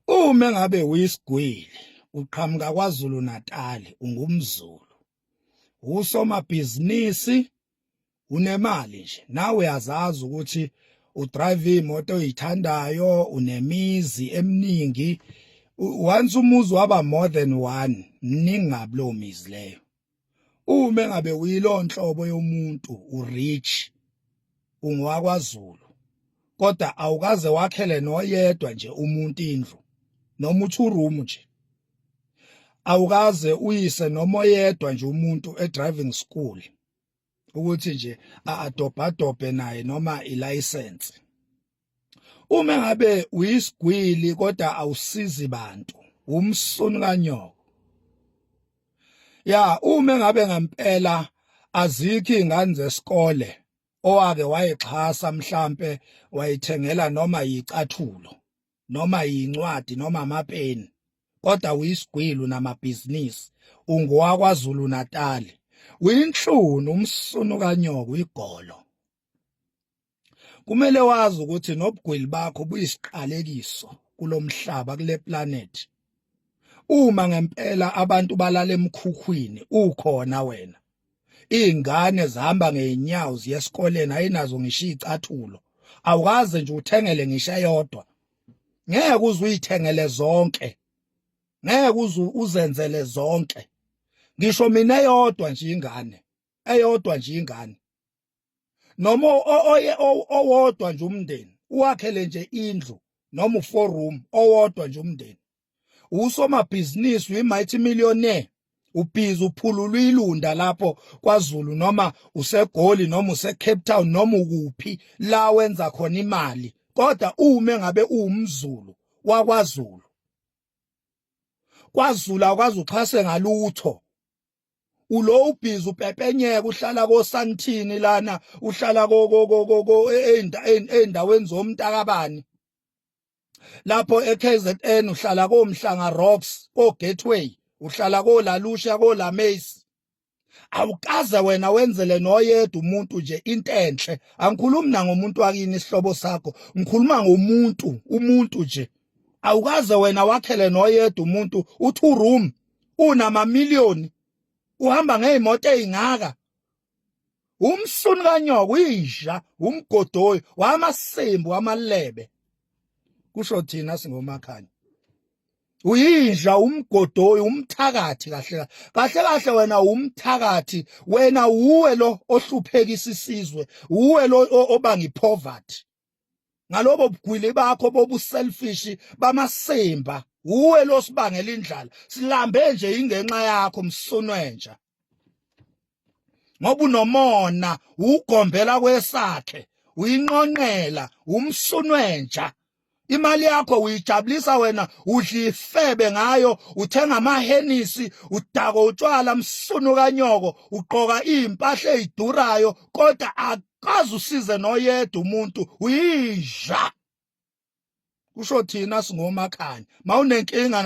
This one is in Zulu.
Uma engabe uyisigwili uqhamuka kwaZulu Natal ungumZulu usomabhizinisi unemali nje nawe uyazazi ukuthi udrive imoto oyithandayo unemizi eminingi. Once umuzi waba more than one, mningi ngabi lowo mizi leyo. Uma engabe uyilo nhlobo yomuntu, urich, ungowakwaZulu, kodwa awukaze wakhele noyedwa nje umuntu indlu noma uthi uroom nje, awukaze uyise noma oyedwa nje umuntu e-driving school ukuthi nje adobhadobhe naye noma ilicense. Uma ngabe uyisigwili kodwa awusizi bantu, umsunu kanyoko ya. Uma ngabe ngempela azikho izingane zesikole owake wayixhasa, mhlambe wayithengela noma yicathulo noma yincwadi noma amapeni, kodwa uyisigwili unamabhizinisi, ungowakwaZulu Natal, uyinhlunu, umsunu kanyoko, uyigolo. Kumele wazi ukuthi nobugwili bakho buyisiqalekiso kulomhlaba, kule planet. Uma ngempela abantu balala emkhukhwini ukhona wena, izingane zihamba ngeenyawo ziye esikoleni, ayinazo ngisho izicathulo, awukaze nje uthengele ngisho eyodwa, ngeke uze uyithengele zonke, ngeke uze uzenzele zonke. Ngisho mina eyodwa nje ingane, eyodwa nje ingane noma owodwa nje umndeni uwakhele nje indlu noma u-four room owodwa nje umndeni. Usomabhizinisi, uyi-mighty millionaire, ubhizi uphulula ilunda lapho kwaZulu noma useGoli noma useCape Town noma ukuphi la wenza khona imali, kodwa uma ngabe uwumZulu wakwaZulu, kwaZulu awukwazi uxhase ngalutho. Ulo ubhizi upepenyeka, uhlala koSantini lana, uhlala ko ko ko ko ey'ndaweni zomntakabani lapho eKZN, uhlala koMhlanga Rocks, ko Gateway, uhlala koLalusha, koLaMace, awukaze wena wenzele noyedwa umuntu nje into enhle. Angikhulumi nangomuntu wakini, isihlobo sakho, ngikhuluma ngomuntu, umuntu nje. Awukaze wena wakhele noyedwa umuntu uthi uroom, unamamiliyoni, uhamba ngezimoto ezingaka. Umsunu kanyoko, uyinja, umgodoyi wamasembu amalebe, kusho thina singomakhanya. Uyinja, umgodoyi, umthakathi. Kahle kahle kahle wena umthakathi wena, uwe lo ohluphekisa isizwe, uwe lo obanga ipoverty ngalobo bugwili bakho bobu selfish bamasimba. Uwe lo sibangela indlala, silambe nje ingenxa yakho, msunwenja, ngoba unomona, ugombela kwesakhe, uyinqonqela, umsunwenja. Imali yakho uyijabulisa wena, udla ifebe ngayo, uthenga amahenisi, udako utshwala, msunu kanyoko, ugqoka izimpahla ezidurayo, kodwa akaze usize noyedwa umuntu. Uyinja, kusho thina singomakhanya. Mawunenkinga